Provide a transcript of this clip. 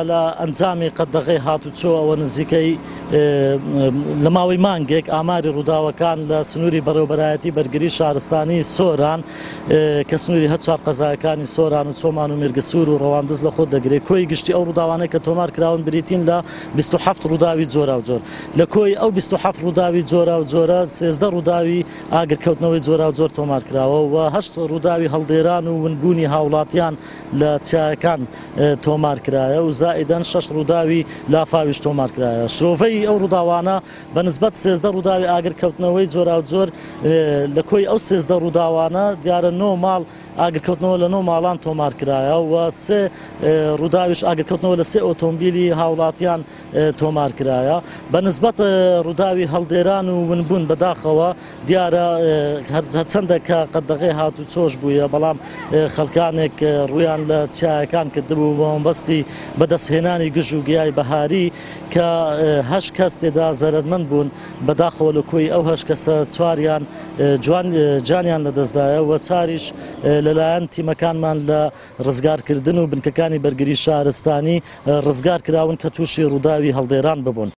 لە ئەنجامی قەدەغەی هاتوچۆ ئەوە نزیکەی لە ماوەی مانگێک ئاماری ڕووداوەکان لە سنووری بەڕێوەبەرایەتی بەرگری شارستانی سۆران کە سنووری هەر چوار قەزایەکانی سۆران و چۆمان و مێرگسوور و ڕەواندز لە خۆ دەگرێت کۆی گشتی ئەو ڕووداوانەی کە تۆمار کراون بریتین لە 27 ڕووداوی جۆراوجۆر لە کۆی ئەو 27 ڕووداوی جۆراوجۆرە 13 ڕووداوی ئاگرکەوتنەوەی جۆراوجۆر تۆمار کراوە و هەشت ڕووداوی هەڵدێران و ونبوونی هاوڵاتیان لە چیایەکان تۆمار کرایە و زائیدەن شەش ڕووداوی لافاویش تۆمار کرایە. شرۆڤەی ئەو ڕووداوانە بە نسبەت 13 ڕووداوی ئاگرکەوتنەوەی جۆراوجۆر لە کۆی ئەو 13 ڕووداوانە دیارە نۆ ماڵ ئاگرکەوتنەوە لە نۆ ماڵان تۆمار کرایە و سێ ڕووداویش ئاگرکەوتنەوە لە سێ ئۆتۆمبیلی هاوڵاتیان تۆمار کرایە. بە نسبەت ڕووداوی هەڵدێران و ونبوون بەداخەوە دیارە هەرچەندە کە قەدەغەی هاتوچۆش بوویە بەڵام خەڵکانێک ڕوویان لە چیایەکان کردبوو بە مەبەستی بەدەستهێنانی گژ و گیای بەهاری کە هەشت کەس تێدا زەرەرمەند بوون بەداخەوە لە کۆی ئەو هەشت کەسە چواریان جوان جانیان لەدەستدایە و چاریش لەلایەن تیمەکانمان لە ڕزگارکردن و بنکەکانی بەرگری شارستانی ڕزگار کراون کە تووشی ڕووداوی هەڵدێران ببوون.